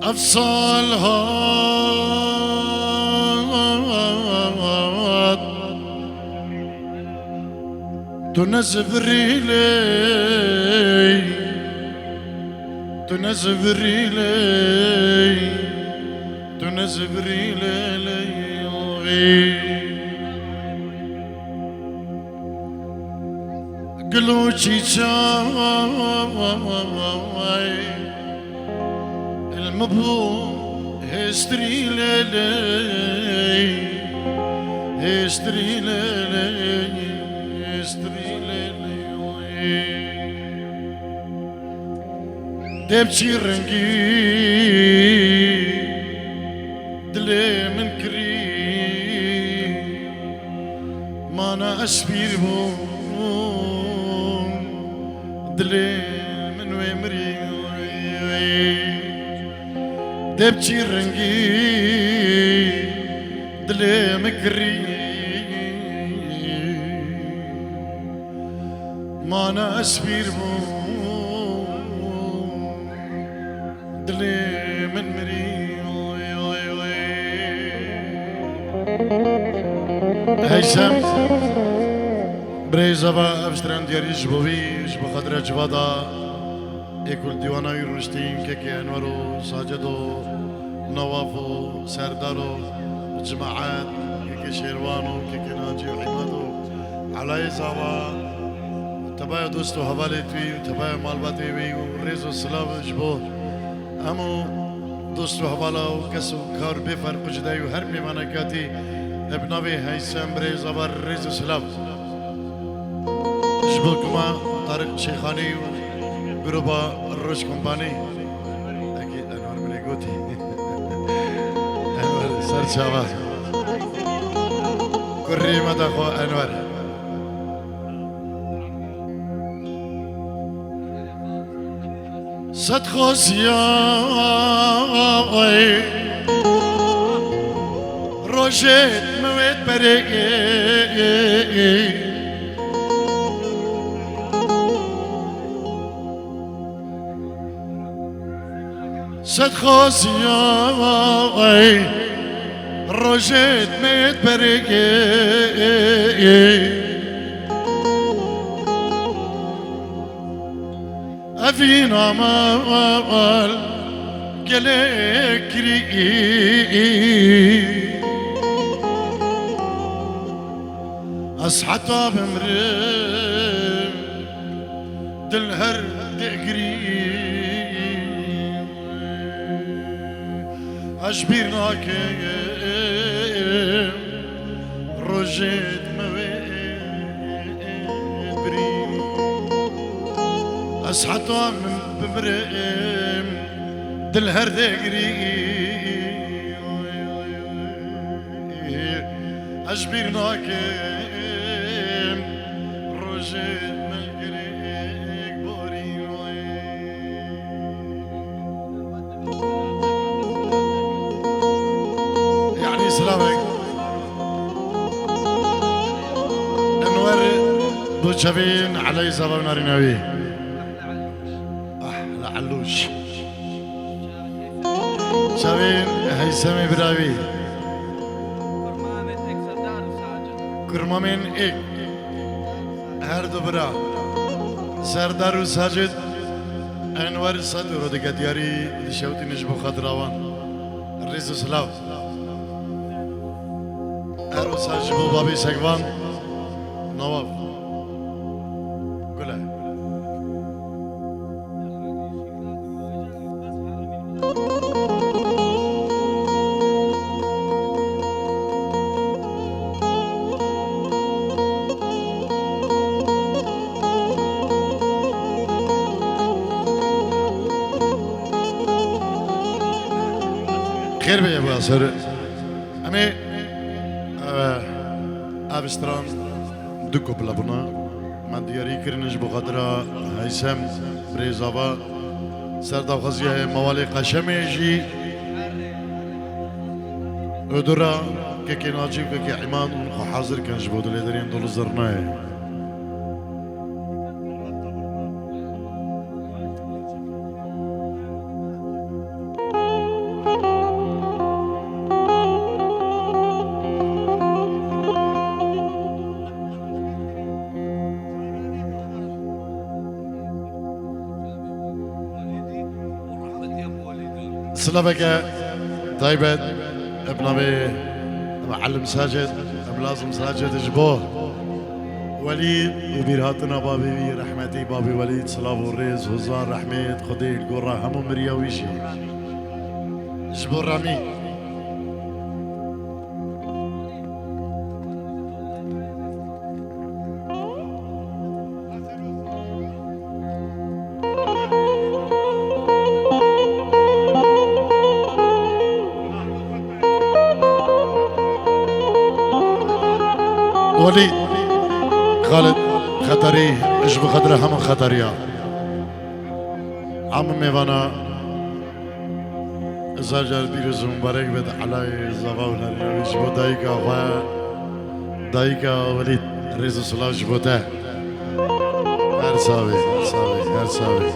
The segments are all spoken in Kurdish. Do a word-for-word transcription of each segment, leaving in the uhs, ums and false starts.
Ev sal hat, tu ne zivirî lê, tu ne zivirî lê, tu ne zivirî lê, lê, lê. Gul û çîçek li min bû hêstirî lê lê, hêstirî lê lê, hêstirî lê lê. Dê bi çi rengî dilê min kirî, mana ez pîr bûm, dilê min wê mirî. Dê bi çi rengî dilê min kirî, mana ez pîr bûm, dilê min mirî. Heysem, birêz ava, ev ji trendiyarî ji bo wî, ji bo xatira civada ê ku li dîwana wî rûniştîn, kekê Enwer û Sacid û Nawaf û Serdar û cimaet, kekê Şêrwan û kekê Nacî û Îmad û Elayê Zava, tebaya dost û hevalê wî û tebaya malbatê wî û rêz û silav ji bo hemû dost û hevala û kes û kar bê ferq û cudayî û her mêvanekatî bi navê Heysem birêz ava rêz û silav. Ji bo kuma Tariq Şêxanî û gruba Roj Kompanî. Ekî Enwer min ê gotî. Enwer ser çava. Kurî me de xwe Enwer. Sed xwesiya rojê me wê perê. Sed xwesiya rojê me perê. Evîna me gelek kirî. Ez heta bimrim dil her dê girî. Ez bîr nakim rojê me wê birî. Ez heta min bimirim dil her dê girî. Ez bîr nakim rojê me girêk borî. Yanî silavek. Enwer bo çavên Eleyî Zava û narîna wî. Ahla Elûş. Çavên Heysemê bira wî. Kurmamên êk. Her du bira. Serdar û Sacid. Enwer sed euro dike diyarî, dişewtîne ji bo xatira wan. Rêz û silav. Her wisa ji bo babê Segvan. Nawaf. Gule. Xêr be Ebu Asir. Em ê, e, ev stran du kopla bûna. Me diyarî kirine ji bo xatira Heysem Birêzava. Ser daxwaziya Mewalê Qeşemê jî Odura, kekê Nacî û kekê Îmad hûn xwe hazir kin ji bo dilêderên dol û zirnayê. Silaveke taybet, em navê em Elim Sacid, em lazim Sacid ji bo Welîd û bîrhatina babê wî, rehmetî babê Welîd, silav û rêz, huzar, rehmet, Xwedê li gora hemû miriya wî jî. Ji bo Ramî. Welî, Xalid, Xeterî, ji bo xetira hemû Xeteriya. Hemû mêvana, hezar car pîroz û mubarek bêt Elayê zava û nerîna wî ji bo dayika xwe, dayika Welîd, rêz û silav ji bo te. Her savê, her savê, her savê.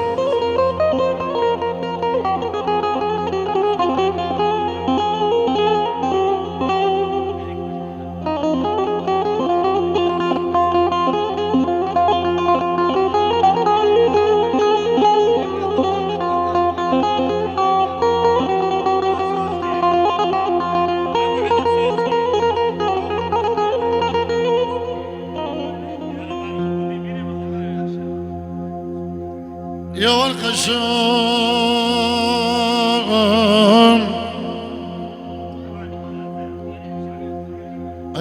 Ya wer qeşim,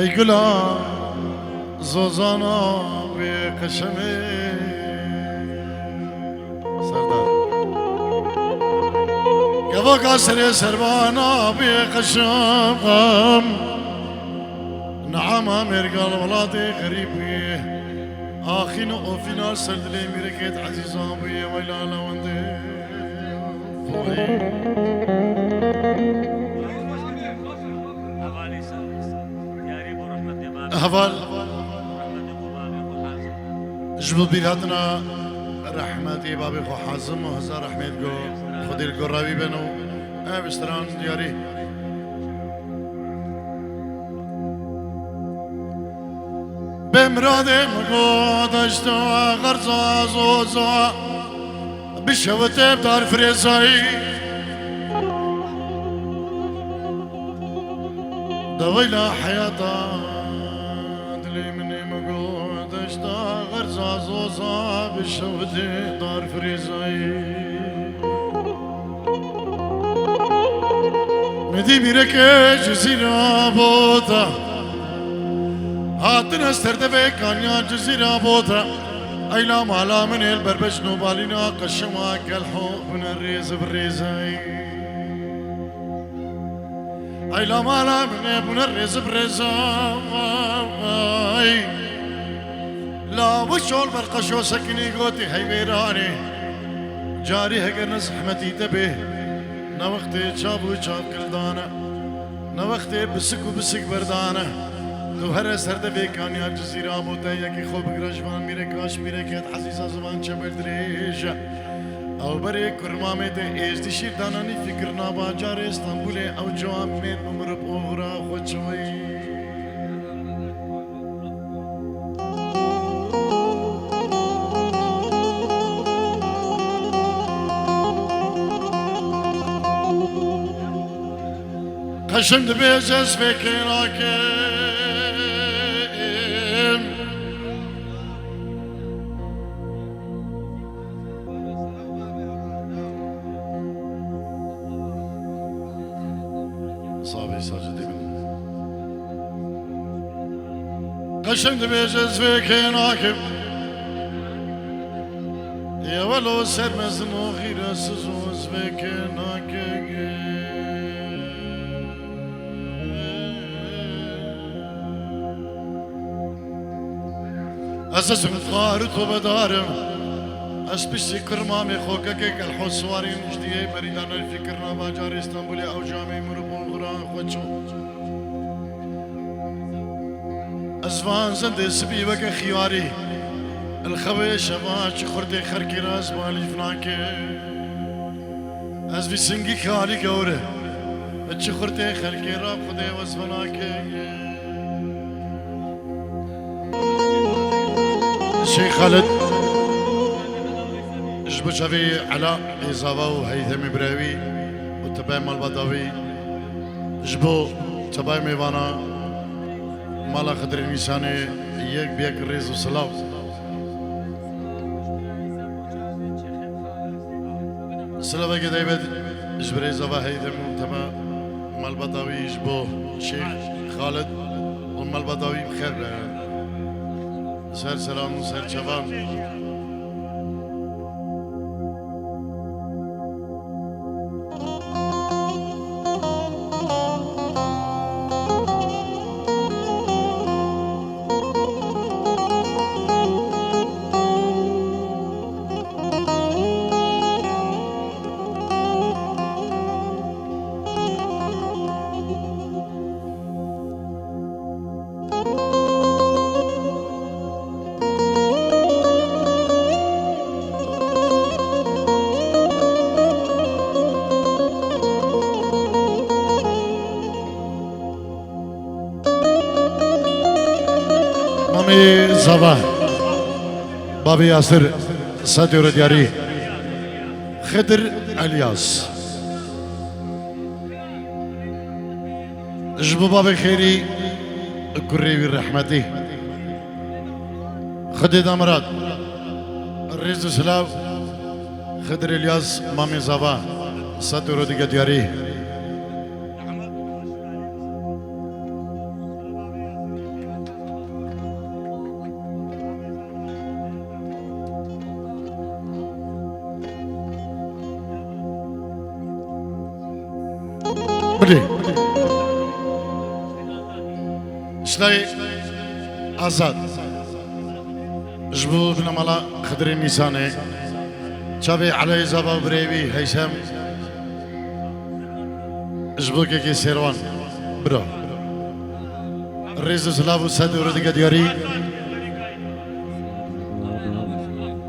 ey gula zozana wê qeşemê. Serdar. Kevaka serê serbana wê qeşem. Niama mêrgal welatê xerîb wî. Axîn û ofîna ser dilê mîrekêt ezîzan bûye weyla lewendê. Heval ji bo bîrhatina rehmetê babê xwe Hazim û hezar rehmet go Xwedê li gora wî bin û ev stran diyarî. Bê miradê min got, eşta xerza zoza, bişewite dar firêzayî. Deweyla heyata dilê min ê min got, eşta xerza zoza, bişewite dar firêzayî. Midî mîreke Cizîra bota. Hatine ser devê kaniya Cizîra bota. Eyla mala min ê li berbeş nobalîna qeşema gelho bûne rêz bi rêzey. Eyla mala min ê bûne rêz bi rêzey. La wişol ber qeşo sekinî gotî hey mêranê. Carî heger ne zehmetî te bê. Ne wextê çav û çav kildane, ne wextê bisik û bisik berdane. Tu here ser devê kaniya Cizîra bo te yekî xwe bigire ji van mîreka ji mîrekêt ezîza ziman çeber dirêj e. Ew berê kurmamê te êzdî şîr dananî fikirna bajarê Stenbulê ew ciwan mêr bi mirib oxira xwe çiweyî. Qeşim dibêje ez fêkê nakim. Sabê Sacîdê min. Qeşim dibêje ez vê kê nakim. Yewelo ser mezin û xîresiz û ez vê kê nakim. Ez ez xar û tobedar im. Ez piştî kirmamê xokekê kelho siwarîn ji diyê berî dane fikirna bajarê Stenbulê ew camê min û bongira xwe çû. Ez van zendê sibî weke xiyarî. Li xewê şeva çi xurtê xerkê re ez balîf nake. Ez vî singî kalî gewre. Çi xurtê xelkê re Xwedê wezve nake. Şeyh Xalid ji bo çavê Ela ê zava û Heythemê birayê wî û tu Be malbata wî ji bo çabayê mêvana mala Xidirê Nîsanê yek bi yek rêz û silav. Silaveke taybet ji birêz Ava Heytem û tema malbata wî ji bo Şêx Xalid û malbata wî bi xêr be. Ser seran û ser çavan. Mamê Zava, Babê Yasir, sed euro diyarî. Xidir Elyas. Ji bo bavê xêrî, kurê wî rehmetî. Xwedê Damirad, rêz û silav. Xidir Elyas, Mamê Zava, sed euro dike diyarî. Bilê. Şilay Azad. Ji bo binemala Xidirê Nîsanê. Çavê Eleyê Zava û birê wî Heysem. Ji bo kekê Sêrwan. Bira. Rêz û silav û sed euro dike diyarî.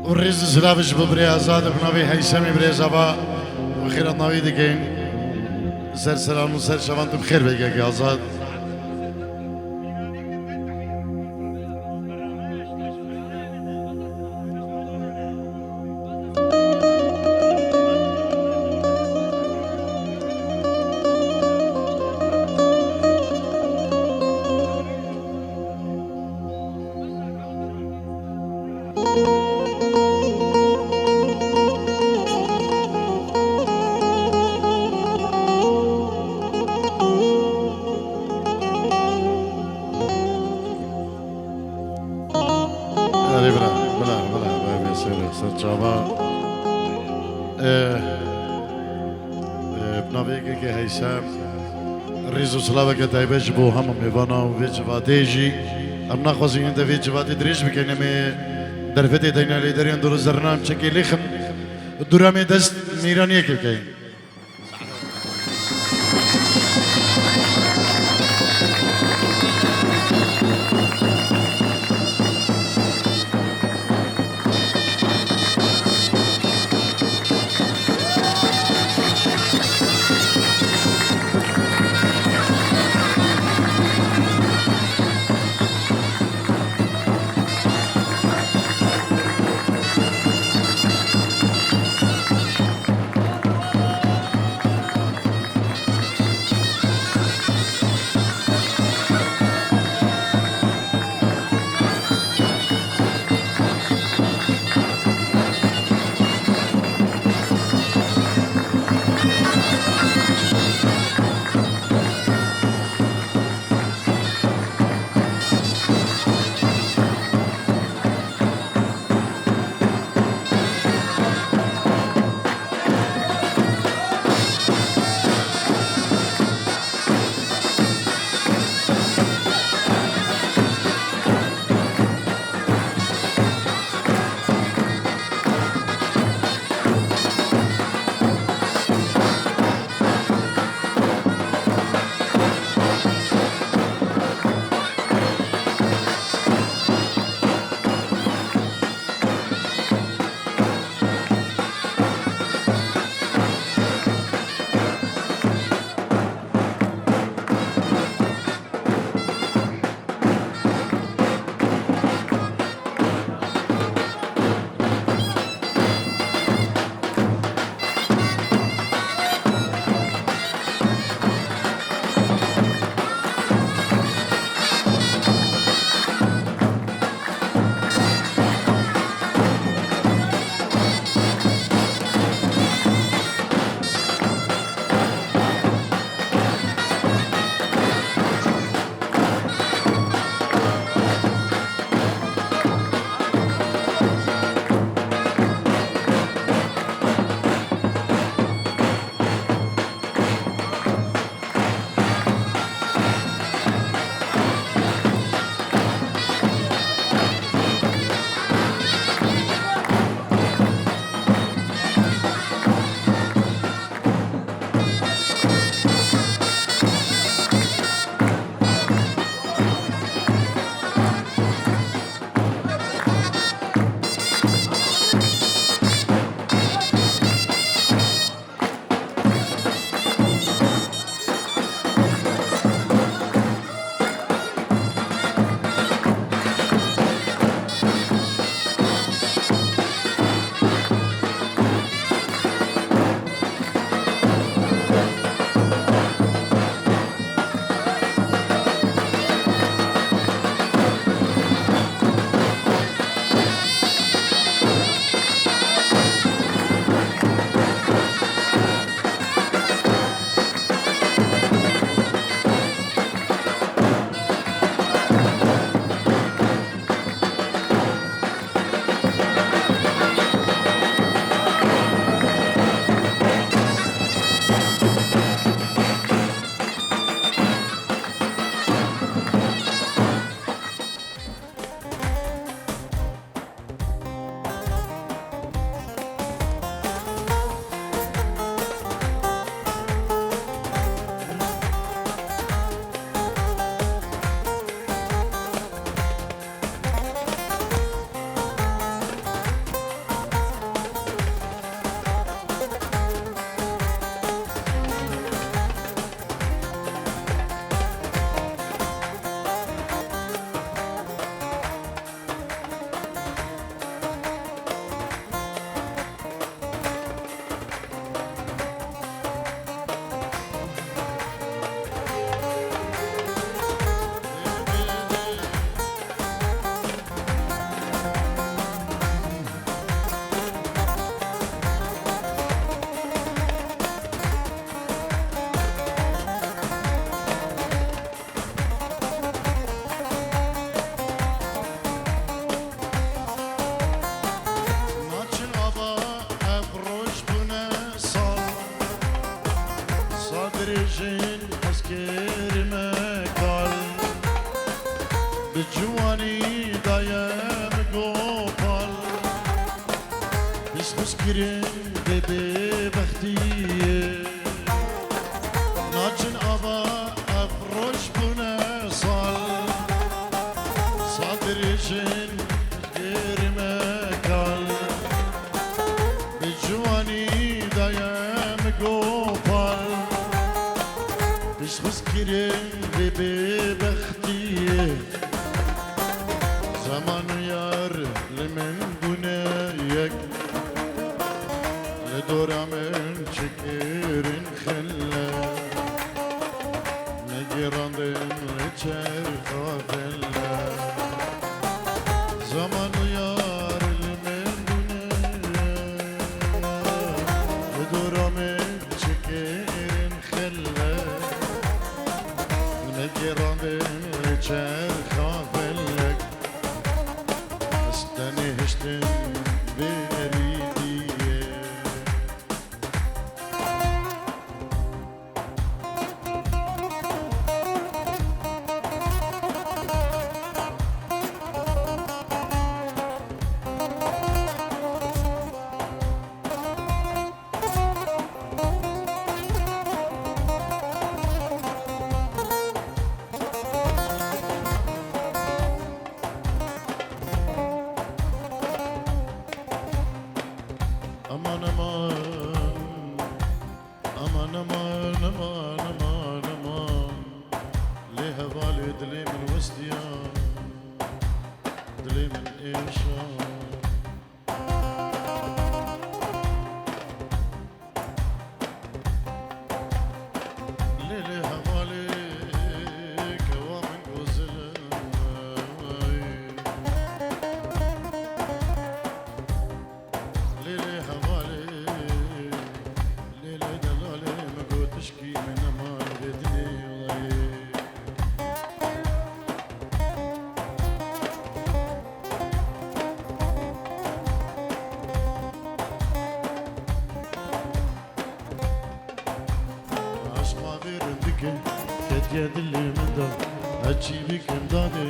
Û rêz û silav ji bo birê Azad bi navê Heysemê birê Zava û xêratnavî dikin. Ser seran û ser şevan tu bi xêr ve kekê Azad. Erê bila, bila, bila, bila, bila, ser, ser çava. Ee, ee, bi navê yekê Heysem, rêz û silaveke taybet ji bo hemû mêvana û vê civatê jî. Em naxwazin hinde vê civatê dirêj bikin, em ê derfetê deyna lêderên dûr û zerrinan em çekê lêxin. Dûra me dest mêraniyekê bikeyin. Dayem Gopal, pişt xwişkirin vê bêbextiyê. Naçin ava ev roj bûne sal, sal dirêjin gerime kal. Bi ciwanî dayem Gopal, pişt xwişkirin vê bêbextiyê. Zeman û yar li min bûne yek, li dora min çi kirin xele, negêrandin li çerxa fele. Zeman û yar li min bûne yek, li dora min çi kirin xele, negêrandin li çerxa felek. Ez tenê hiştin vê erîdiyê. Aman, aman. Aman, aman, aman, aman, aman. Lê hevalê dilê min westiya, dilê min êşa. Lê, lê hevalê kewa min gozilay. Lê, lê hevalê, lê, lê delalê, min got tişkî min nema vê dinyayê. Aşqa vê rindikê ketiye dilê min de. Ez çî bikim dadê,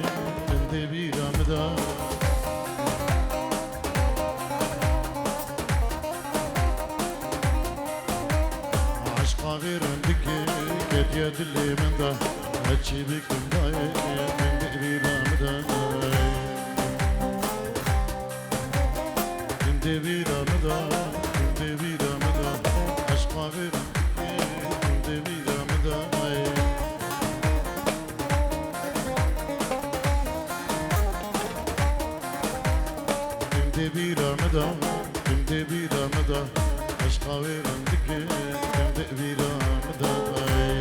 min dê bîra min de. Aşqa vê rindikê ketiye dilê min de. Ez çî bikim dayê, min dê bîra min de. Min dê bîra min de, min dê bîra min de. Eşqa vê rindikê, min dê bîra min de. Min dê bîra min de, min dê bîra min de. Eşqa wê rindikê, min dê bîra min de. Ê.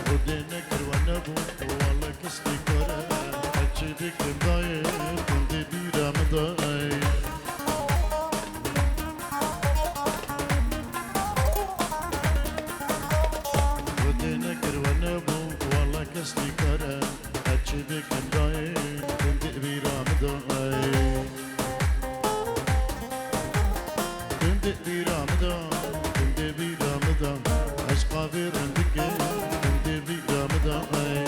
Xwedê nekir we nebû, wele kes nîkare, ez çi bikim dayê, tundê bîra min dayê. Xwedê nekir we nebû, wele kes nîkare, ez çi bikim dayê, tundê bîra min dayê. Tundê bîra min da, tundê bîra min da, eşqa vê rindikê, tundê bîra min da, ey.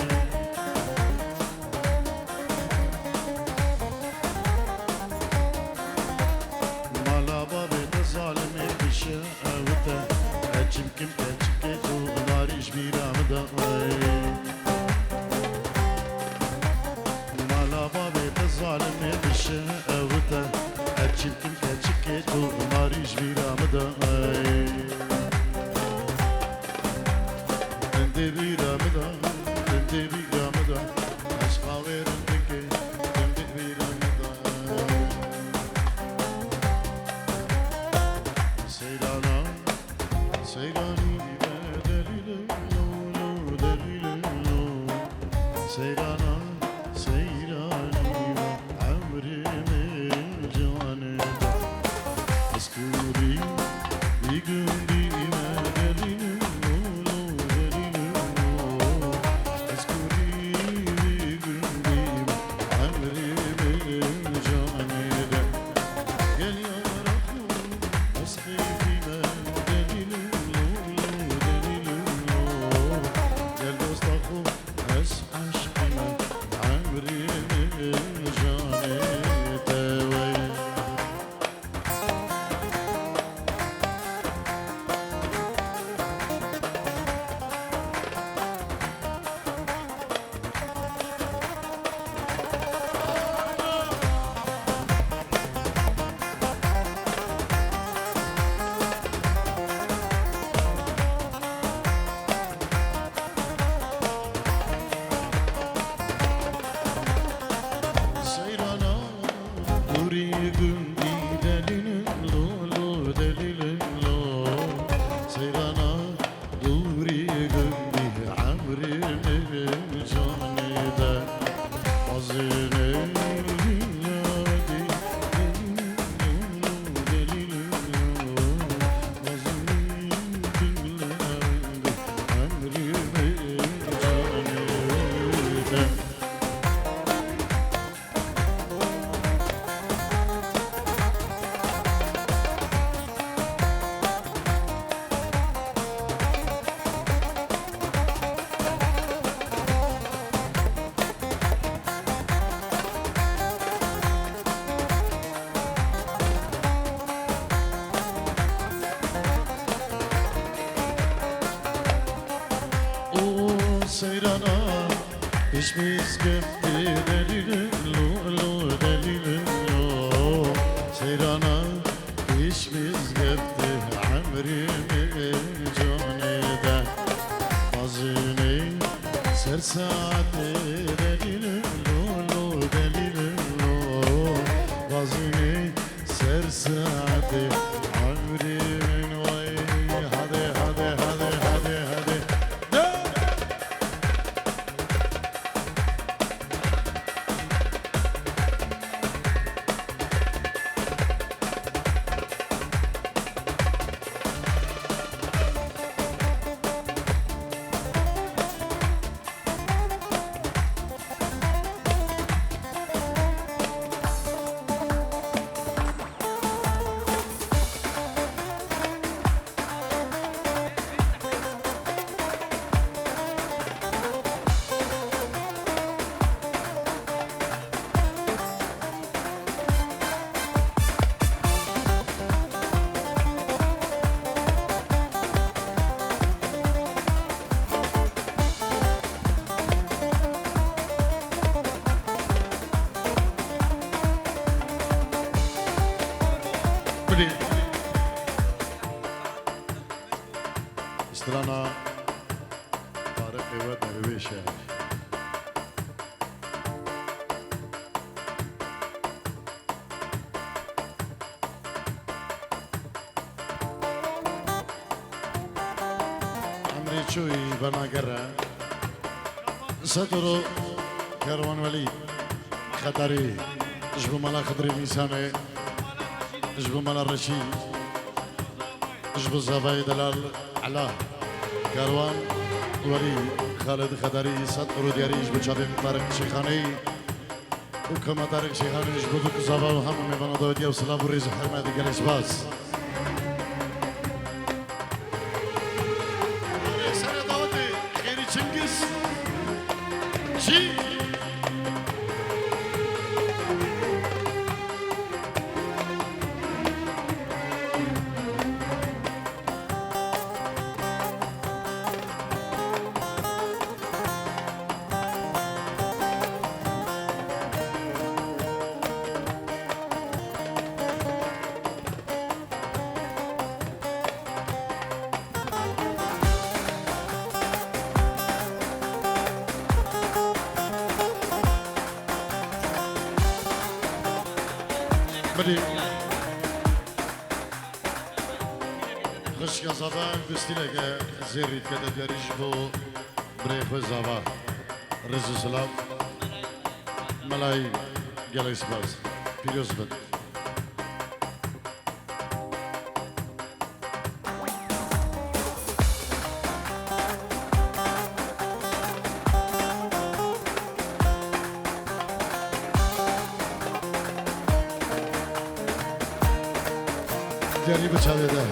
Mala bavê te zalimê dişe ewite, ez çimkim keçikê tu narî ji bîra min da, ey. Mala bavê te zalimê dişe ewite, ez çimkim keçikê tu narî ji bîra min da, ey. Tundê bîra min da, tundê bîra min da, eşqa wê rindikê, tundê bîra min da, ey. Seyrana, seyranî me Seyrana pişmîz kefti delîlin lo, lo delîlin lo. Seyrana pişmîz kefti emrî min canê de. Bazînê ser saetê delîlin lo, lo delîlin lo. Bazînê ser saetê emrî min way. Hadi, hadi, hadi, hadi, hadi. Dön! Bilî. Strana Tariqê we derwêş e. Emrê çûyî venager e. Sed euro Kerwan Welî Xeterî ji bo mala Xidirê Mîsanê, ji bo mala Reşî, ji bo zavayê delal Ela Kerwan Welî, Xalid Xeterî, sed euro diyarî ji bo çavên Tariq Şêxanî. û Koma Tariq Şêxanî ji bo vî ku zava û hemû mêvana dawetiya û silav û rêz û hurmet, gelek spas. Serê dawetê Xêrî Çingiz. Çi? Bilî. Xwişka zava gustîleke zêrî dikete diyarî ji bo birê xwe zava. Rêz û silav. Melayî gelek spas. Pîroz bin. Diyarî bi çavê de.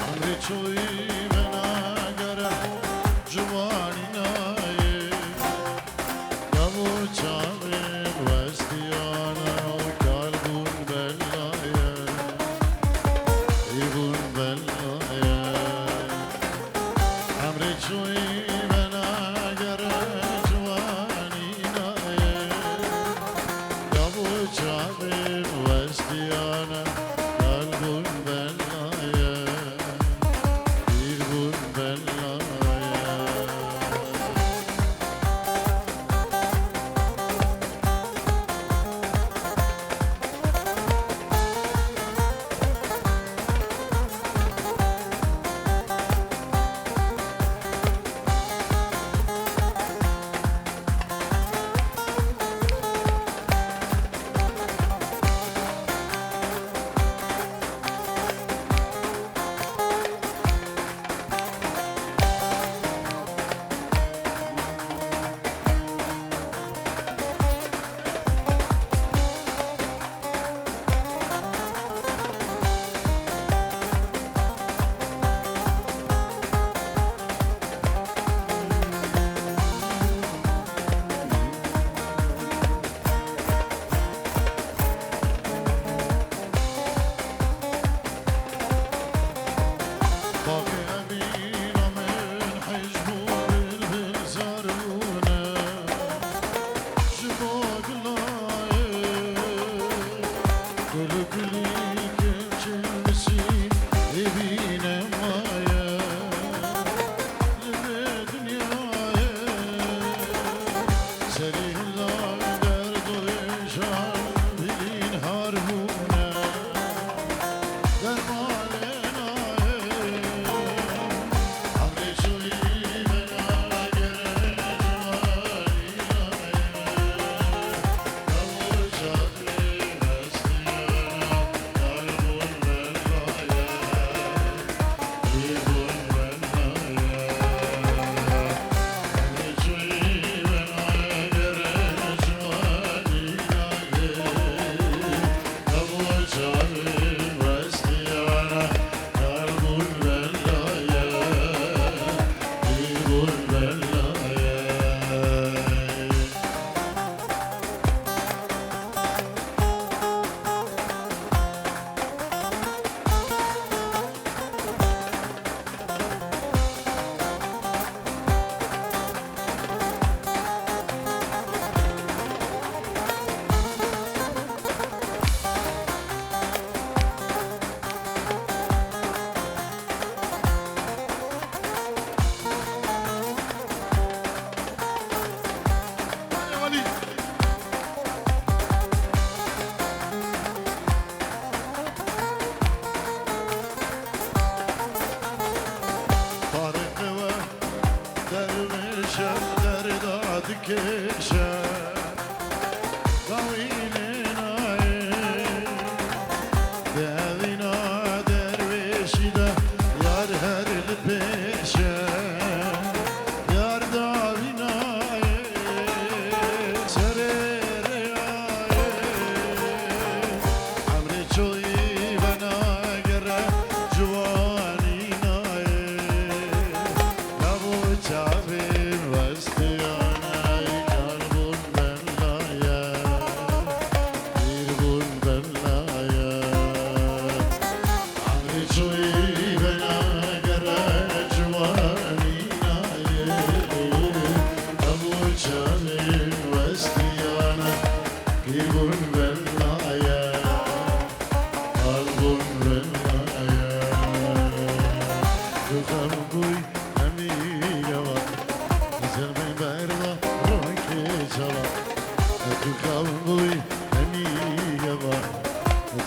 Emrê çûyî venagere ciwanî nayê. Gavo çavê Tarîqê we derwêşe derda dikêşe. Dawînê nayê, di evîna derwêşî de yar her li pêş e. Yar dawî nayê, serê rêyayê, emrê çoyî venagere, ciwanî nayê. Lavo çavên westiyane, karbon ben laye, pîrbûn ben laye. Emrê çoyî venagere, ciwanî nayê. Lavo çavên westiyane, pîrbûn ben laye, karbon ben laye. Tu xem bûy, Hemî gava, zilmên berda rokê çava. Tu xew bûy, hemî gava,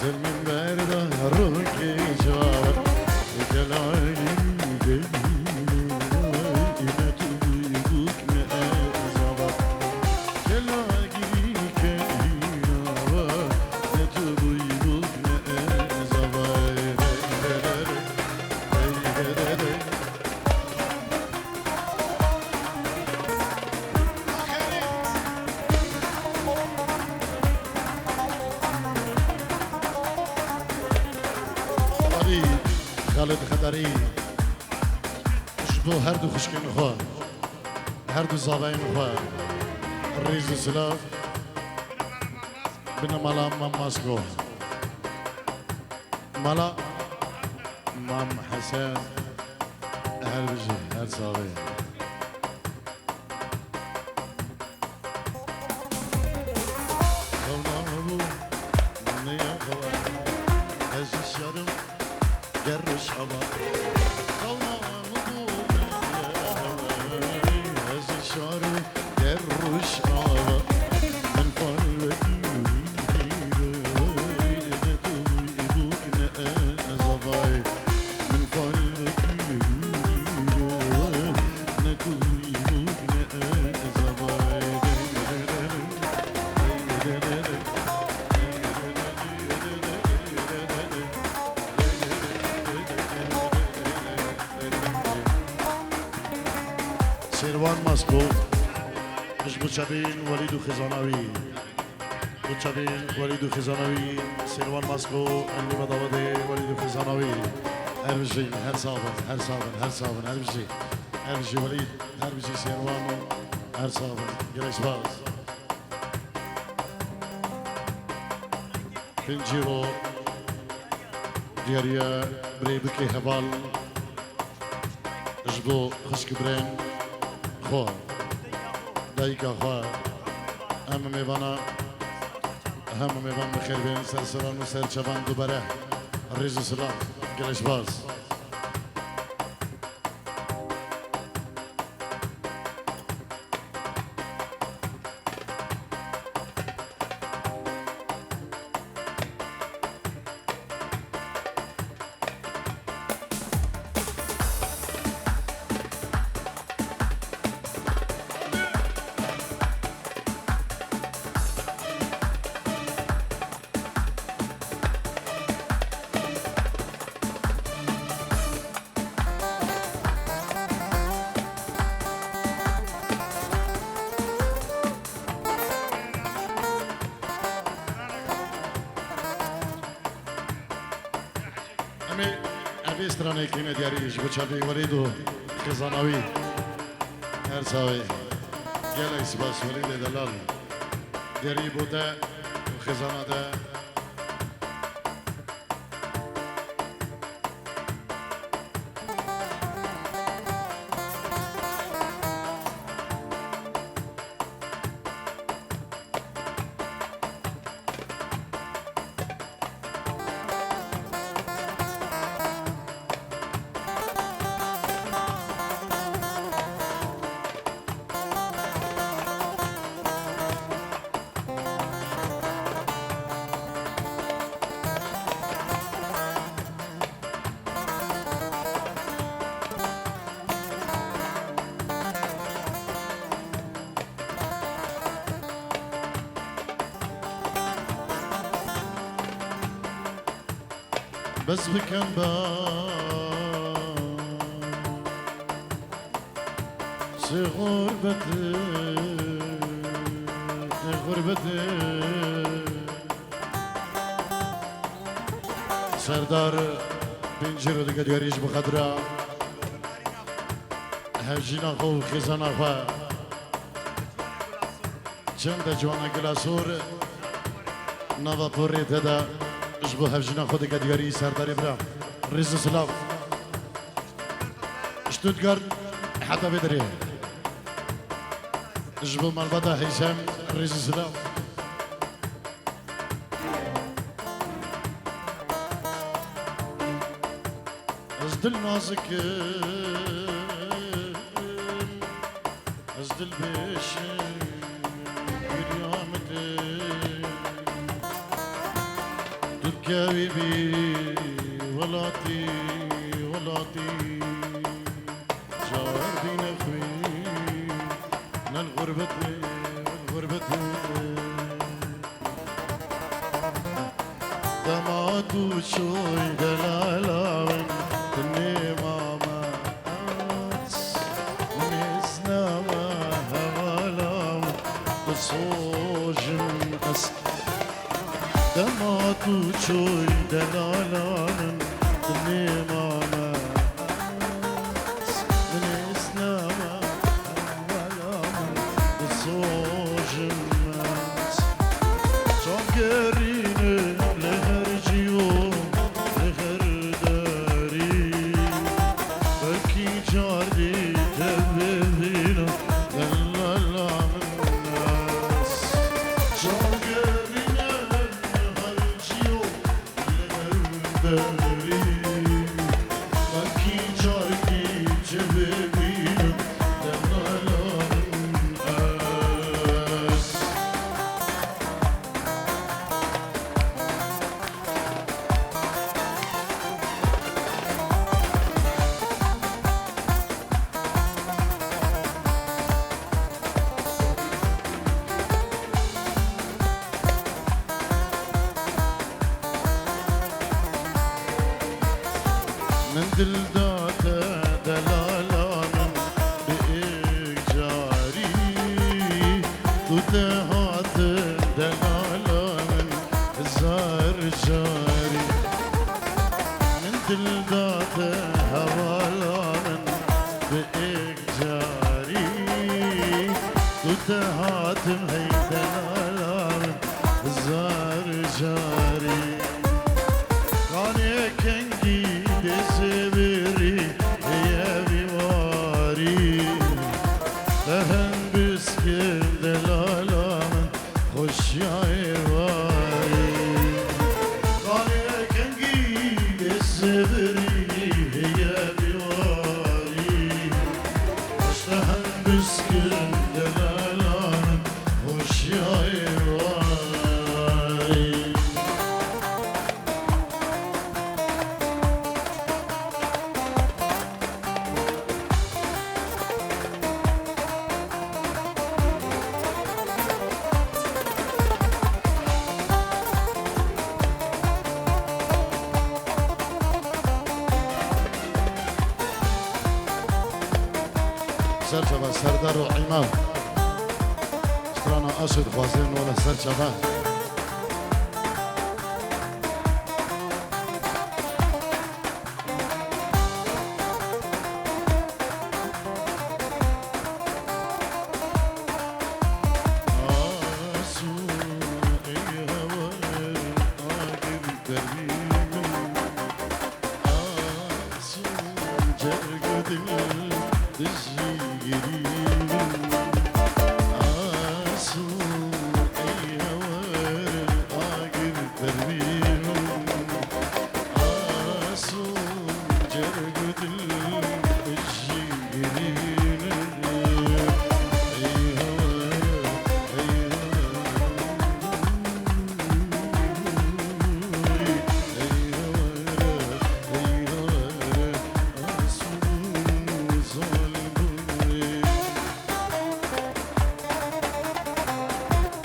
zilmên berda rokê çava. Gelagî gelî, ne tu bûy bûk ne ez ava. Gelagî gelî, ne tu bûy bûk ne ez ava. Hey, hey, hey, hey, hey, hey, hey. Xalid, Xalid Xeterî, ji bo her du xwişkên xwe, her du zavayên xwe, rêz û silav, binamala Mam Masko. Mala Mam Hesen, her bijî, her saxê. Xewna bû, ne ya xewa, ez ji şarim ger roj ava. Xewna bû, ne ya xewa, ez ji şarim Ger roj ava, min fal wekî wî heyre, ne tu bûk ne ez avay. Min fal wekî wî heyre, ne tu bûk ne ez avay. Şêrwan Masko, ji bo çavên welîd û xizana wî. Bo çavên welîd û xizana wî, Şêrwan Masko, em li me dawa dê welîd û xizana wî. Her bijîn, her sax bin, her sax bin, her sax bin, her bijî. Her bijî welîd, her bijî Şêrwan û her sax bin. Gelek spas. Pêncî ro diyariya birê bikê heval ji bo xwişk birên xwe, dayika xwe, em mêvana Hemû mêvan bi xêr bên, ser seran û ser çavan dubare. Rêz û silav, gelek spas. Em ê evê stranê kîne diyarî ji bo çavê Welîd û xizana wî. Her sawê. Gelek spas Welîdê delal. Diyarî bo te û xizana te. Bes bikin ba sê xurbet, sê xurbet. Serdar Bincîro dike diyarî ji bi xedra hevjîna xwe û xêzana xwe. Çend e ciwana gila sor nava porê te de ji bo hevjîna xwe dike diyarî Serdarê bira. Rêz û silav. Stuttgart heta vê derê. Ji bo malbata Heysem rêz û silav. Ez dil nazik im, ez dil bêş im, girya min tê. Tu dikevî bî welatî, welatî. Cardîne xwî, ne li xurbetê, li xurbetê. Dema tu çûyî delala min, tu nêma me ez, min êz name hevala min, tu sojim ez. Dema tu çûyî delala min, tu nêma me ez, min êz name hevala min, tu sojim ez. Çavgerîne li her cî û li her derî, belkî car dî te bibînim, delala min ez. Çavgerîne li her cî û li her derî, belkî carekî te bibînim, delala min ez. Min dil da te delala min bi êk carî, tu te hatin delala min hezar carî. Min dil da te hevala min bi êk carî, tu te hatim hey delala min hezar carî. Kanê kengî dê zêvêr Sêvirî heye dîwarî, işte hem biskin delalan hoşiyayê warî. Serçava Serdar û Îmam. Strana Aşê dixwazin wele serçava.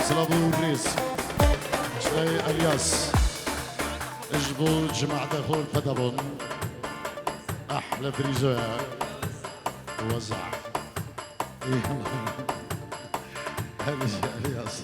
Silav û rêz. Çileyê Elyas. Ji bo cemaetê xwe li peda bûn. Ehle Firîzoya. Weza. Her şey Elyas.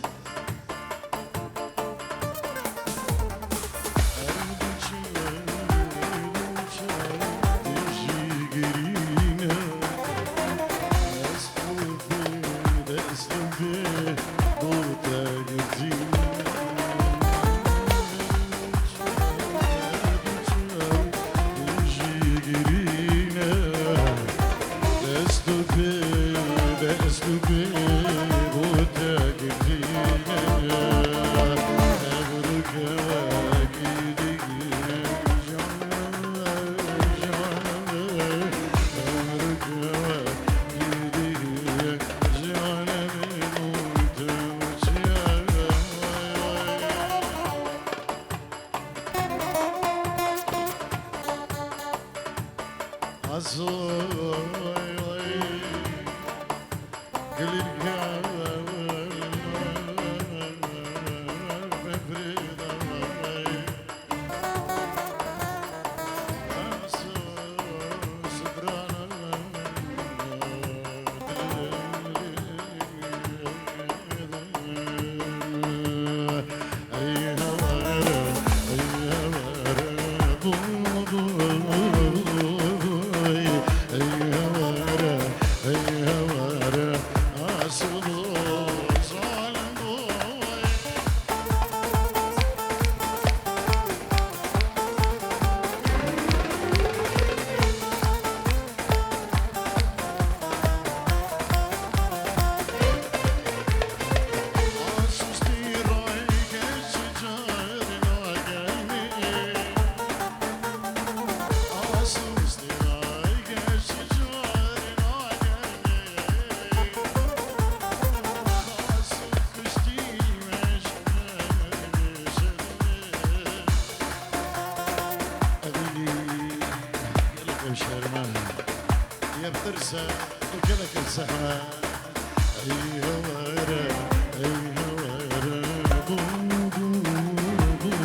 Evînî gelek ew şerm e. Yê bi tirs e, tu gelek zehme. Ey hewere, ey hewere, bu, bu, bu,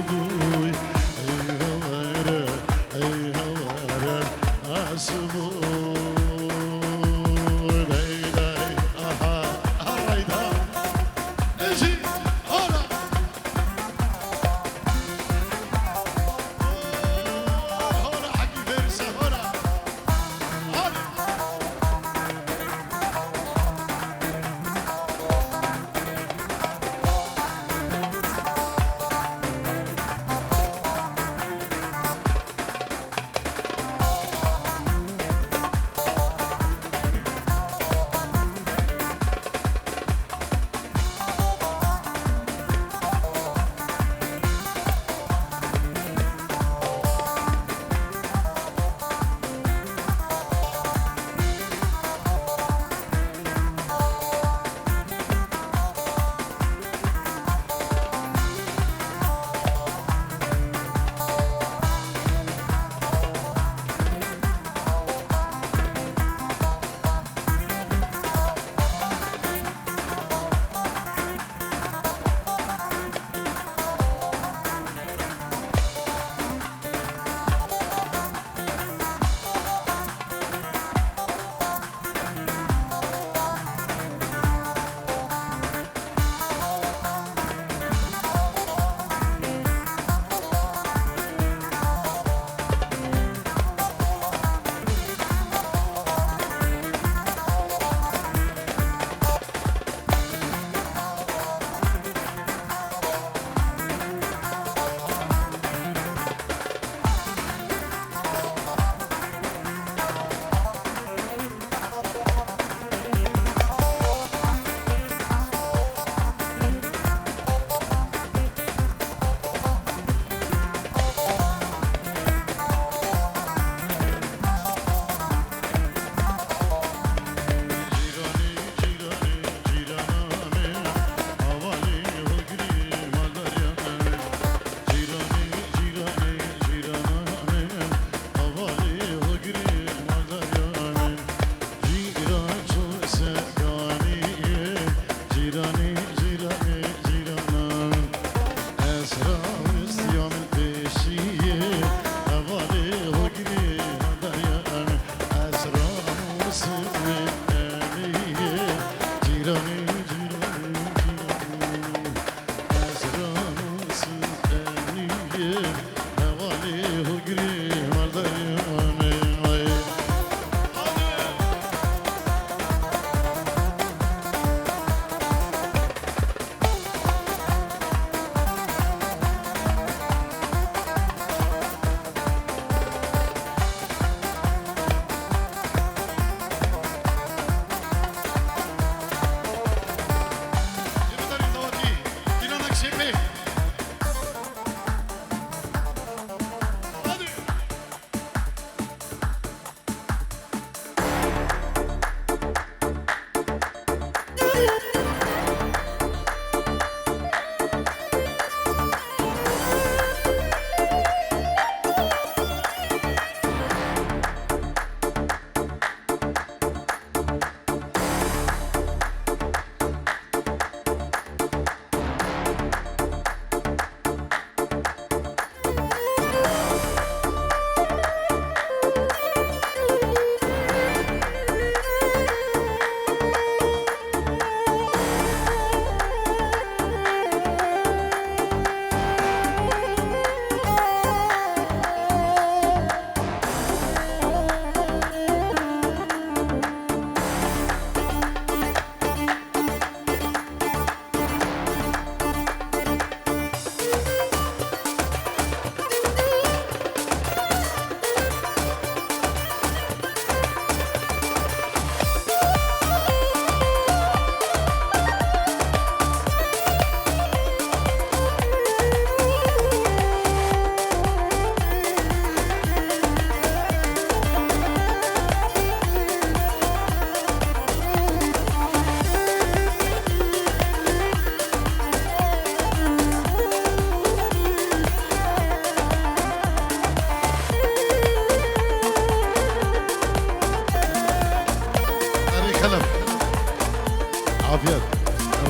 bu. Ey hewere, ey hewere, ez bu. Dey, dey, aha, aha, reyda. Ejî, hala. Afiyet.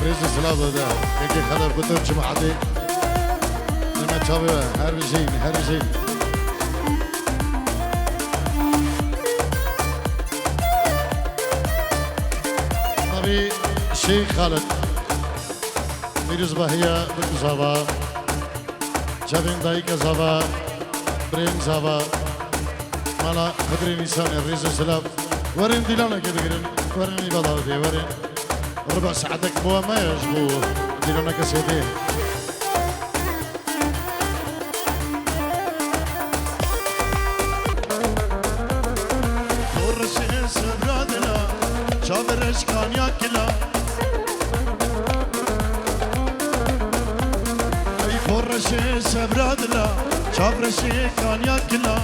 Rêz û silav bide. Kekê Xelef Gutur, cemaetê. Deme çavê we. Her bijîn, her bijîn. Tabî Şeyh Xalid. Pîroz Bahiya, Bik Zava. Çavên dayika Zava, birên Zava, mala Xidrê Nîsanê, rêz û silav. Werin dîlanekê bigirin, werin îva dawetê, werin. Riba saetek bo me ye ji bo dîlaneke sêdê. Xorreşê sebra dila, çav reşkaniya kila. Ey xorreşê sebra dila, çav reşê kaniya kila.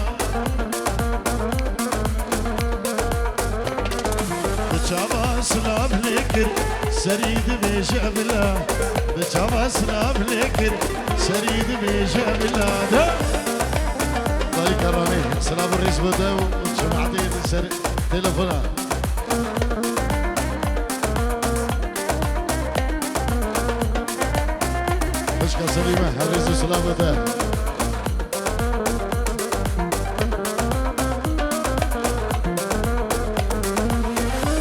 Bi çava silav lê kir, serî dibêje bila. Bi çava silav lê kir, serî dibêje bila. De. Dayîka Ramî, silav û rêz bo te û cemaetê li ser telefona. Xwişka Selîme, her rêz û silav bo te.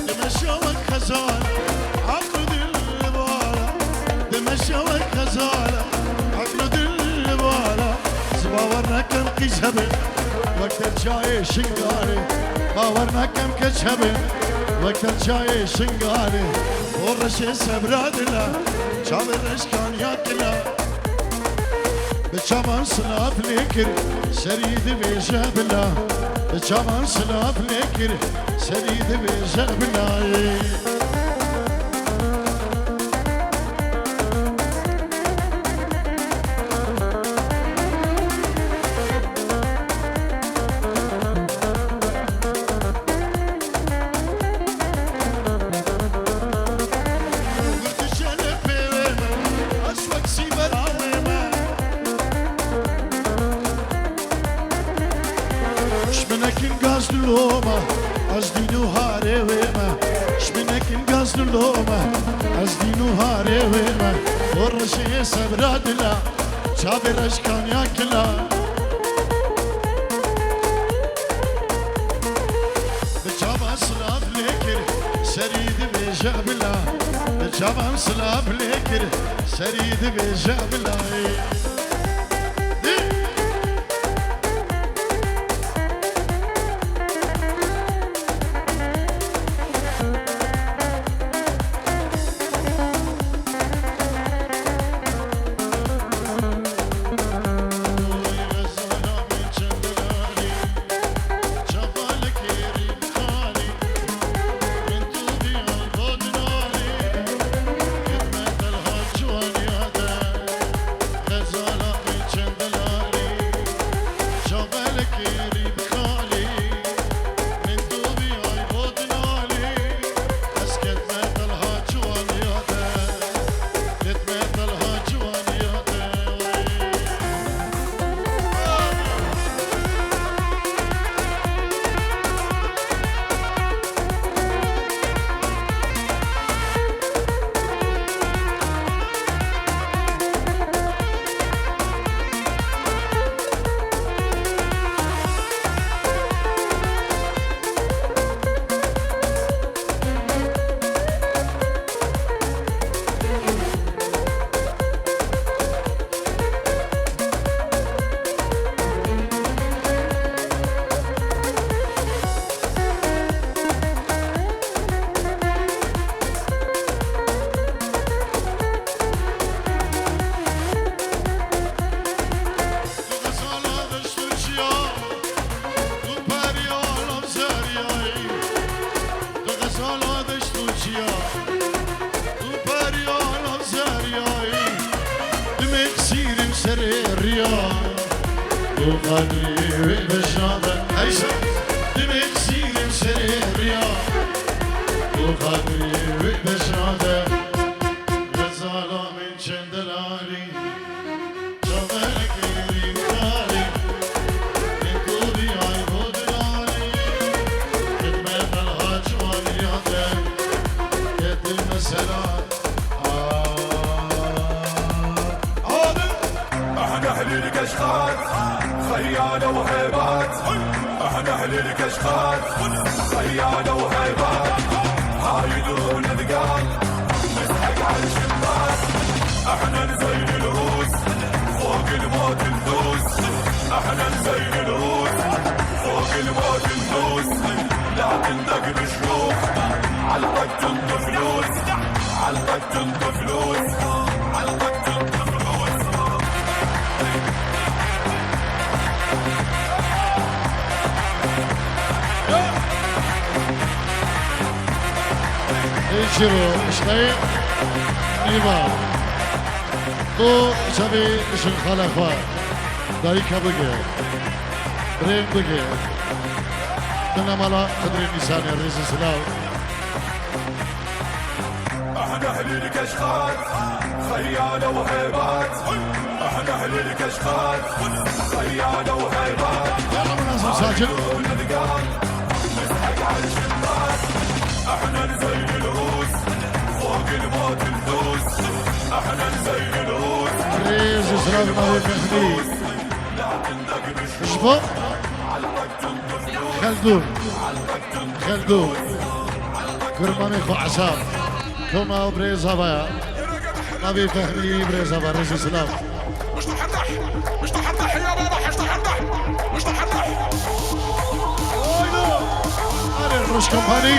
Dimeşe wek xezal, aql û dil li bala. Dimeşe wek xezal, aql û dil li bala. Ez bawer nekem qîz hebe, wek derçayê Şingalê. Bawer nekem keç hebe, wek derçayê Şingalê. Bo reşê sebra dila, çavê reşkaniya kila. Bi çavan silav lê kir, serî dibêje bila. Bi çavan silav lê kir, serî dibêje bila. Girtî şenê pêwê me, ez wek sîber awê me. Şminekin gaz diloma, ez dîn û harê wê me. Şminekin gaz diloma, ez dîn û harê wê me. Bo reşê sebra dila, çavê reşkaniya kila. Bi çavan silav lê kir, serî dibêje bila. Bi çavan silav lê kir, serî dibêje bila. Tu xezala deşt û çiya, tu perî ala zeriyayî. Tu xezala deşt û çiya, tu perî ala zeriyayî. Dimêk sîrîm serê riya, tu xatirî wê bejna de. Eyse, dimêk sîrîm serê riya, tu xatirî wê bejna de. Xezala min çend delalî. ريانة وهيبات، احنا اهل الكشخات. ريانة وهيبات، هاي دون ثقال، نسحق على الشمال. احنا نزين الروس، فوق الموت ندوس. احنا نزين الروس، فوق الموت ندوس. لا تندق بشيوخ، علقك تنطي فلوس. علقك تنطي فلوس، علقك تنطي فلوس. Şiro, işte, nîva. Tu çavê jin xala xwe, dayika bige, birêv bige. Binemala Xidrê Nîsanê, rêz û silav. احنا اهل الكشخات، خيانة وهيبات. احنا اهل الكشخات، خيانة وهيبات. يلا من أصل ساجد. عيون ثقال، نسحق على الشمال. احنا نزين الروس، فوق الموت ندوس. احنا نزين الروس. Rêz û silav navê Fehmî. Ji bo Xeldu. Xeldu. Kurbanê xwe Esaf. Koma birêz ava ya. Navê Fehmî birêz ava. Rêz û silav. اشطح الضح، اشطح الضح يا بابا، اشطح الضح، اشطح الضح. Erê Roj Kompanî.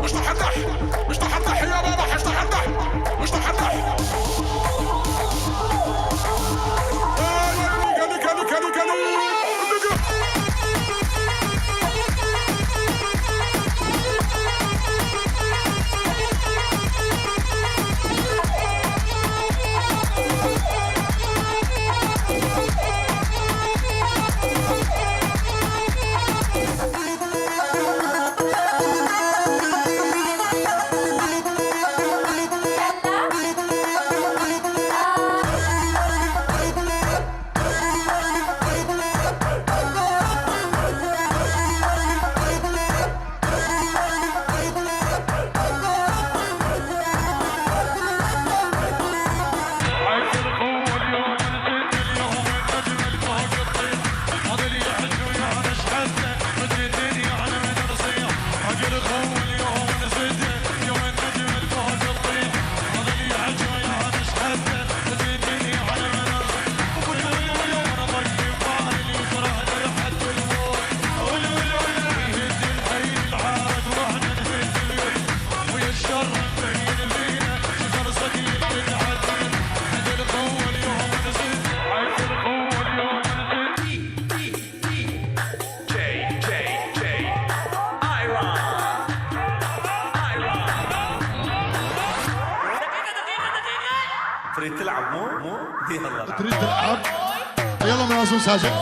اشطح الضح، اشطح الضح يا بابا، اشطح الضح، اشطح الضح. تريد تلعب مو؟ مو؟ يلا. تريد تلعب؟ يلا من أصل ساجد.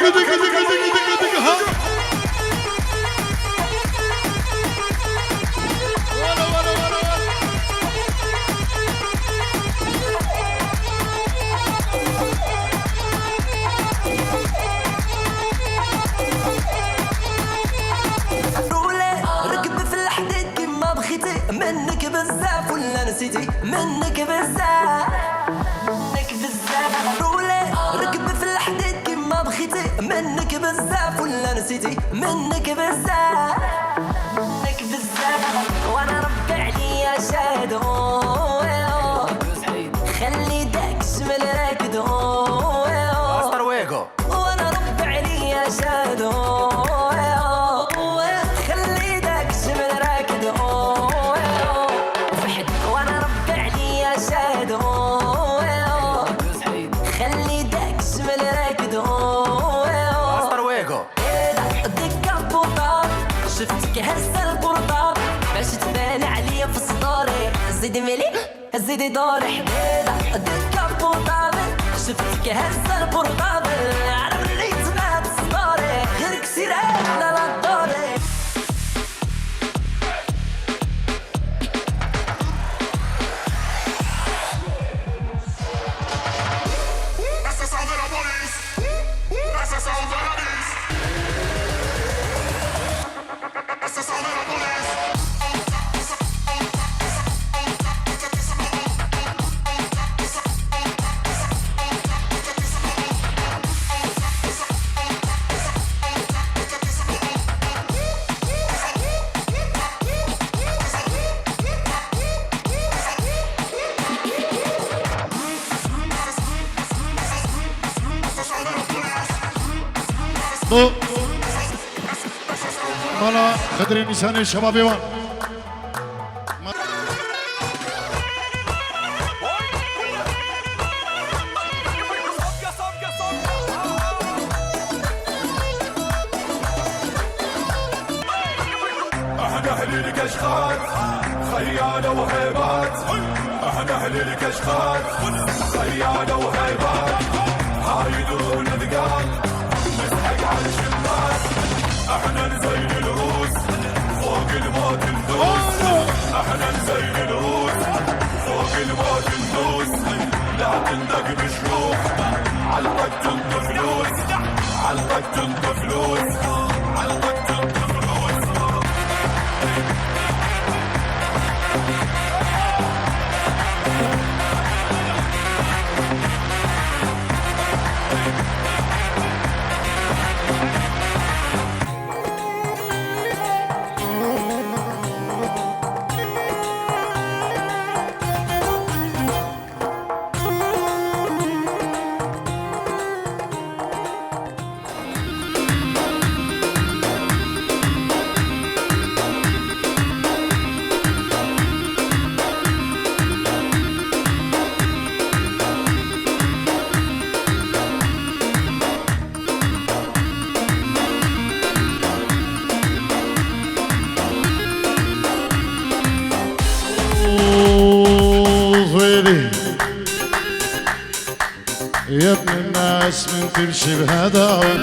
Gidi, gidi, gidi, gidi, gidi, ha. Wala, wala, wala, wala. Rûlê rikbi fil hedîd kî ma bixîtî, minik bizaf wila nisîtî, minik bizaf. Rûlê rikbi fil hedîd kî ma bixîtî, minik bizaf wila nisîtî, minik bizaf. Minik bizaf. Wana Rebbi alî ya şahid, oh, eh, oh. Xelî dek ji min rekid, oh, eh, oh. Master Wego. Wana Rebbi alî ya şahid, oh, eh, oh. Xelî dek ji min rekid, oh, eh, oh. Wana Rebbi alî ya şahid, oh, eh, oh. Xelî dek ji min rekid, oh, eh, oh. Master Wego. Dika botar, şiftike her ser kurtar. Beşit ben alî ya fıstarê. Zidi meli. Zidi darih beda, dika portabil, şiftike her ser portabil, Arab lît met starê, Girk sire, lala darê. Mala Xedirê Nîsanê şebabê wan. احنا اهل الكشخات، خيانة وهيبات. احنا اهل الكشخات، خيانة وهيبات. هاي دون ذقان، نسحق على الشمال. احنا نزين الروس، فوق الموت ندوس. احنا نزين الروس، فوق الموت ندوس. لا تندق بشيوخ، علقك تنطي فلوس. علقك تنطي فلوس. علقك تنطي فلوس. يا ابن الناس من تمشي بهداوة،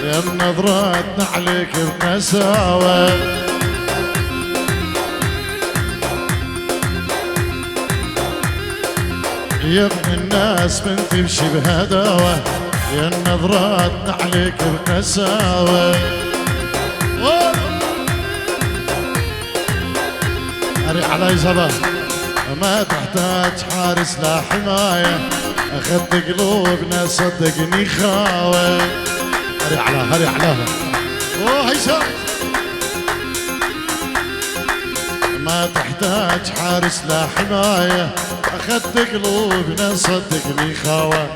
يا النظرات نعليك بقساوة. يا ابن الناس من تمشي بهداوة، يا النظرات نعليك بقساوة. أري علي زبا. ما تحتاج حارس لا حماية، أخذت قلوبنا صدقني خاوة. هري على، هري على. أوه، هيثم. ما تحتاج حارس لا حماية، أخذت قلوبنا صدقني خاوة.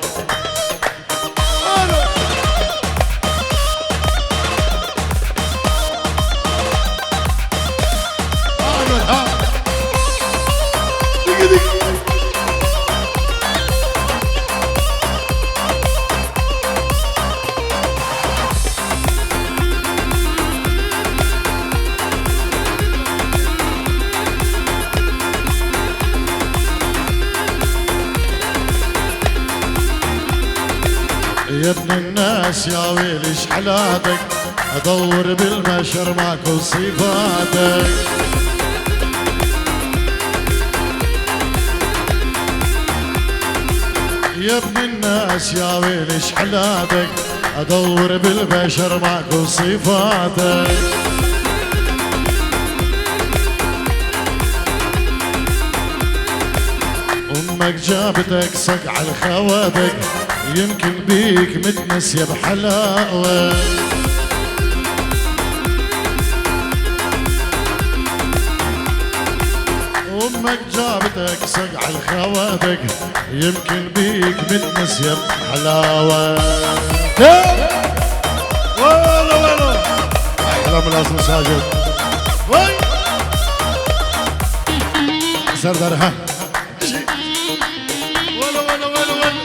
يا ابن الناس يا ويلي شحلاتك، أدور بالبشر ماكو صفاتك. يا ابن الناس يا ويلي شحلاتك، أدور بالبشر ماكو صفاتك. أمك جابتك صقع الخواتك، يمكن بيك متنسية بحلاوة. أمك جابتك صقع الخواتك، يمكن بيك متنسية بحلاوة. ويلو، ويلو. أحلى من الأصل ساجد. وي. سردار، ها. Welo, welo, welo, welo.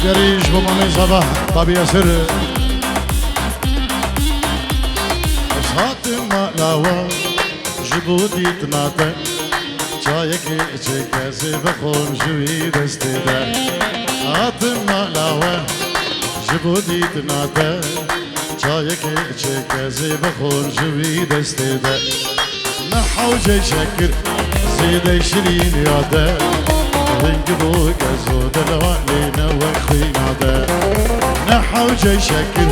Gerî ji bo Mamê Zava, Babî Yasir. Ez hatim mala we. Ji bo dîtina te çayekê çêke zê vexwim ji wî destê de. Hatim mala we, ji bo dîtina te çayekê çêke zê vexwim ji wî destê de. Ne hewcê şekir zêdey şirîn ya te, hing bo kezo de lewalê ne wek xwîna te. Ne hewcê şekir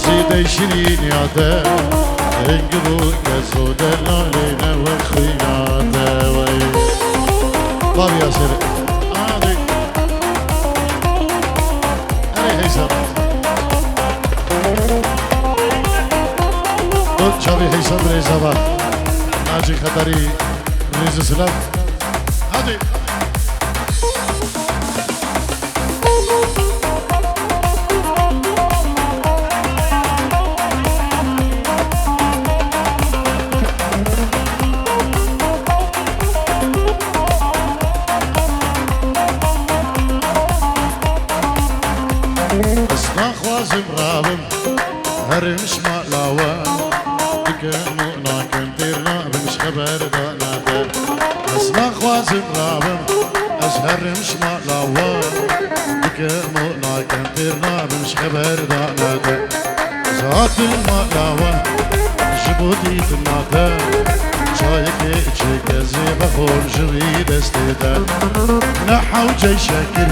zêdey şirîn ya te, hing bo kezo de lalê ne wek xwîna te wey. Bav Yasir. Hadi. Erê Heysem. Dur çavê Heysem birêza va. Nacî Xeterî, rêz û silav. Hadi. Ez naxwazim rabim, herim ji mala we. Dikim û nakim têr nabim ji xeber dana te. Ez naxwazim rabim, ez herim ji mala we. Dikim û nakim têr nabim ji xeber dana te. Ez hatim mala we, ji bo dîtina te. Çayekê çêke zê vexwim ji wî destê te. Ne hewcey şekir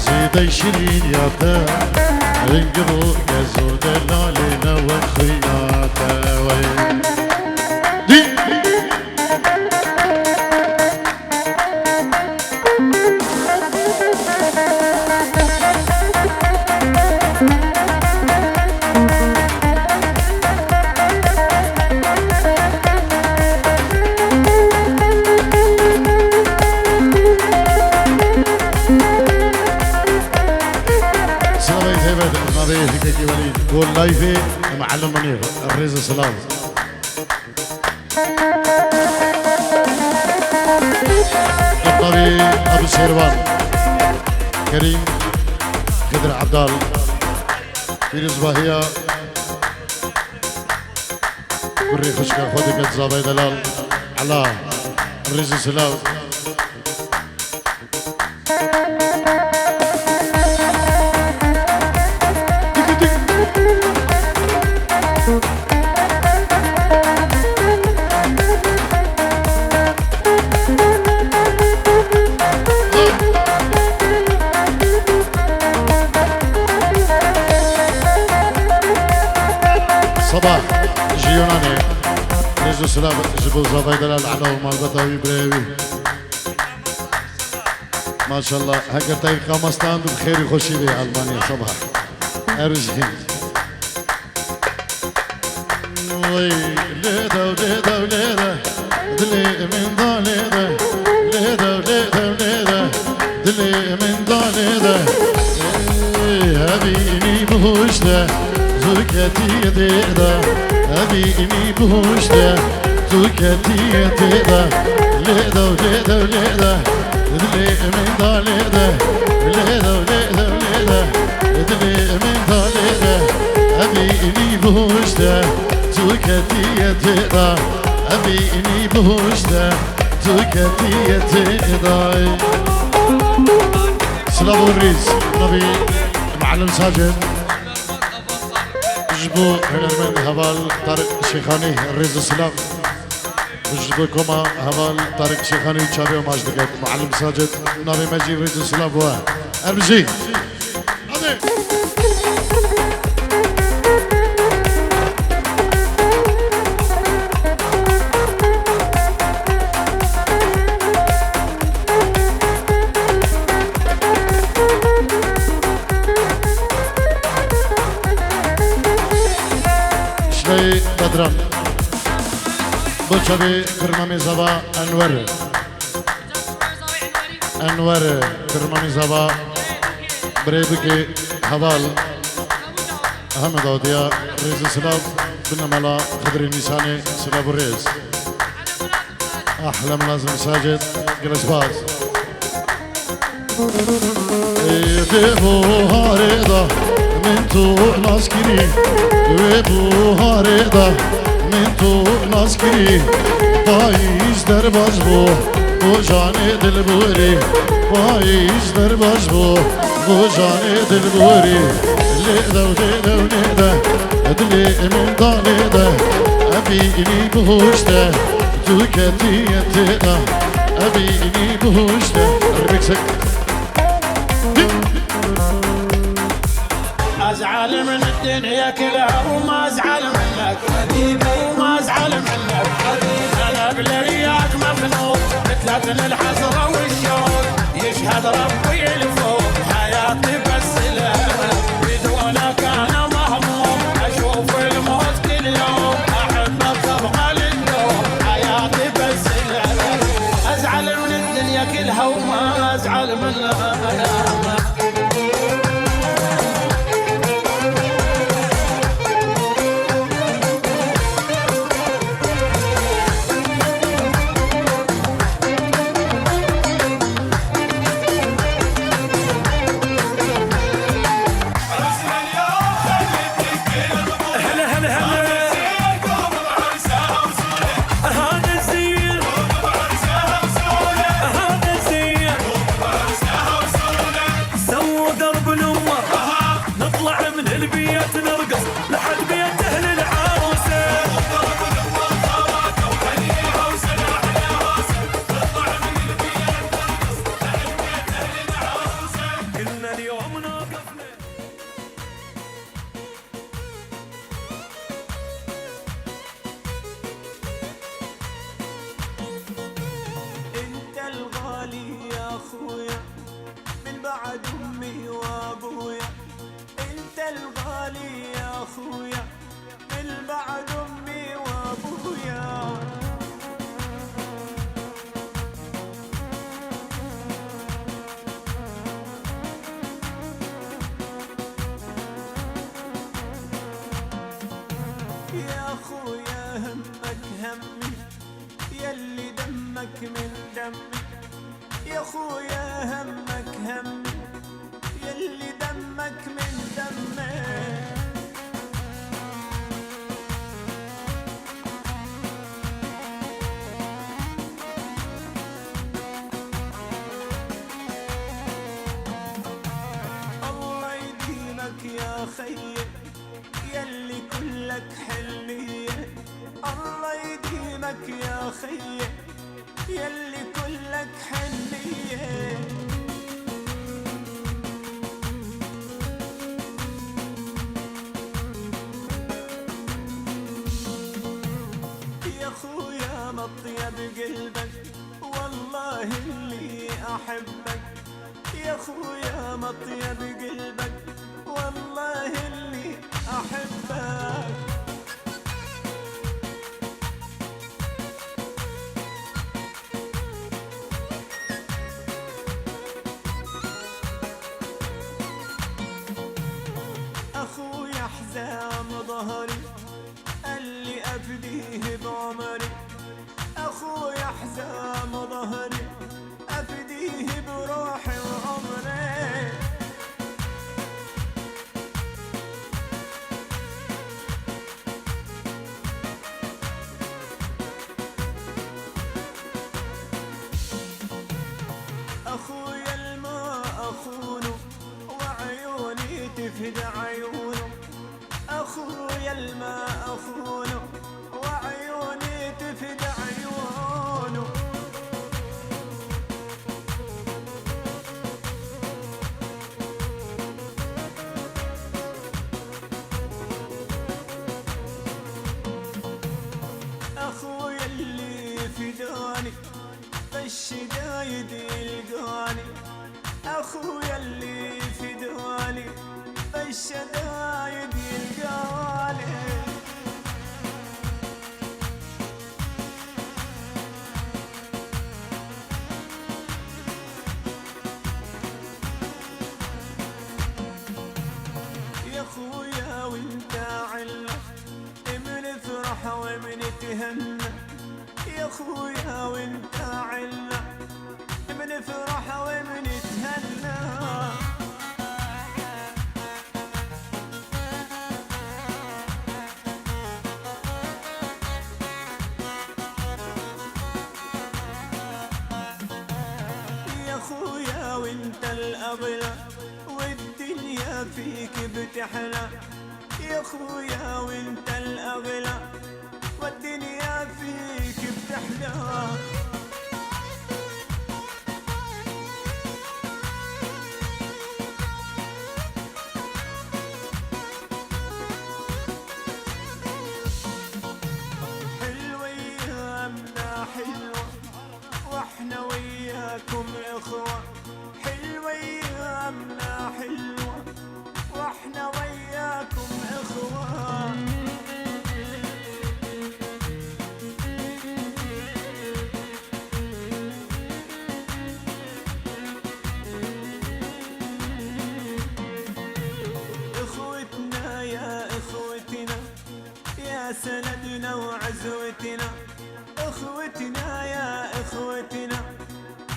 zêdey şirîn ya te. Hing bo kezo de lalê ne wek xwîna te wey. Dî. Silavê taybet, navê hikekî welî, gol layfê, em elim minê, rêz û silav. Qettavi Abu Şêrvan, Kerîm, Xidir Abdal, Fîrûz Bahiya, kurê xwişka xwe diket Zavay Delal, Ela, rêz û silav. Sabah ji Yunanê, rêz û silav ji bo Zavay Delal Ela û malbata wî, birayê wî. Maşallah, heger te qama stand û bi xêr û xweşî bê Almanya Sabah. Erjî. Wey, lê dew, lê dew, lê de, dilê min da lê de, lê dew, lê dew, lê de, dilê min da lê de. Ey, hevînî bihuşte, zû ketî dê de, hevînî bihuşte, zû ketî dê de. Lê dew, lê dew, lê de, dilê min da lê de, lê dew, lê dew, lê de, dilê min da Bihuşte, tu ketiye têda, evînî bihuşte, tu ketiye têda. Silav û rîz, navî Muallim Sacid. Ji bo hunermend heval Tariq Şêxanî rêz û silav. Ji bo koma heval Tariq Şêxanî çavê omaj diket. Muallim Sacid, navê me jî rêz û silav we. Erbijî. Hadi. Şvey Bedran. Bo çavê Kirmamê Zava Enwer. Enwer Kirmamê Zava birê bikê heval Ehmed Awdiya rêz û silav bine mala Xidirê Nîsanê silav û rêz. Ehle milazim Sacid, gelek spas. Ê, vê buharê de min tu nas kirî, wê buharê de min tu nas kirî. Payîz derbas bû, bo janê dilborî. Payîz derbas bû, bo janê dilborî. Lê dew, lê dew, lê de, dilê min da lê de. Evînî bihuşte, tu ketiye têda. Evînî bihuşte. Remixek. أزعل من الدنيا كلها وما أزعل منك، وما أزعل منك. أنا بلياليك مخنوق، مثلتنا الحسرة والشوق، يشهد ربي الفوق، حياتي بس لك، بدونك أنا مهموم، أشوف الموت كل يوم، أحبك تبقى للدوم، حياتي بس لك. أزعل من الدنيا كلها وما أزعل منك. هلا، هلا، هلا. هذا الزين، هذا الزين. سووا درب الأمة، نطلع من البيت نرقص لحد بيت أهل العروسة. كلنا اليوم نوقف. انت الغالي يا خويا، من بعد امي وابويا. انت الغالي يا خويا، من بعد امي وابويا. يا خويا همك همي، يلي دمك من دمي. يا خويا همك همي، يلي دمك من دمي. الله يديمك يا خيي، يلي كلك حنية. الله يديمك يا خيي، يلي كلك حنية. يا خويا مطيب قلبك، والله اللي أحبك. يا خويا مطيب قلبك، والله اللي أحبك. أخويا حزام ظهري، اللي أفديه بعمري. أخويا حزام ظهري، أفديه بروحي وعمري. عيونه، أخويا الما أخونه، وعيوني تفدى عيونه. أخويا اللي فداني، بالشدايد يلقاني. أخويا اللي فداني، بالشدايد يلقاني. يا خويا وانت عنا، منفرح ومنتهنى. يا خويا وانت عنا، منفرح ومنتهنى. يا خويا وانت الأغلى، والدنيا فيك بتحلى. يا خويا وانت الأغلى، والدنيا فيك بتحلى. حلوة أيامنا حلوة، واحنا وياكم إخوة. حلوة أيامنا حلوة، واحنا وياكم إخوة. إخوتنا يا إخوتنا، يا سندنا وعزوتنا. إخوتنا يا إخوتنا،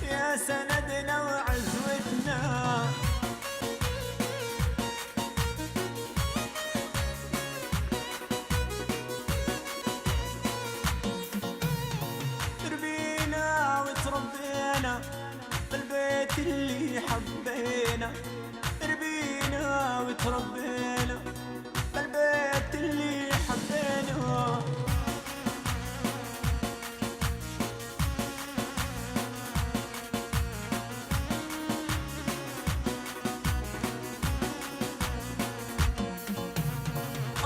يا سندنا وعزوتنا. تربينا وتربينا بالبيت اللي حبينا. تربينا وتربينا بالبيت اللي حبينا.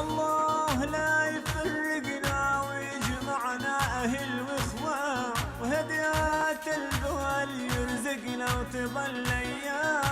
الله لا يفرقنا ويجمعنا أهل وإخوة، وهديات البال يرزقنا وتظل أيام.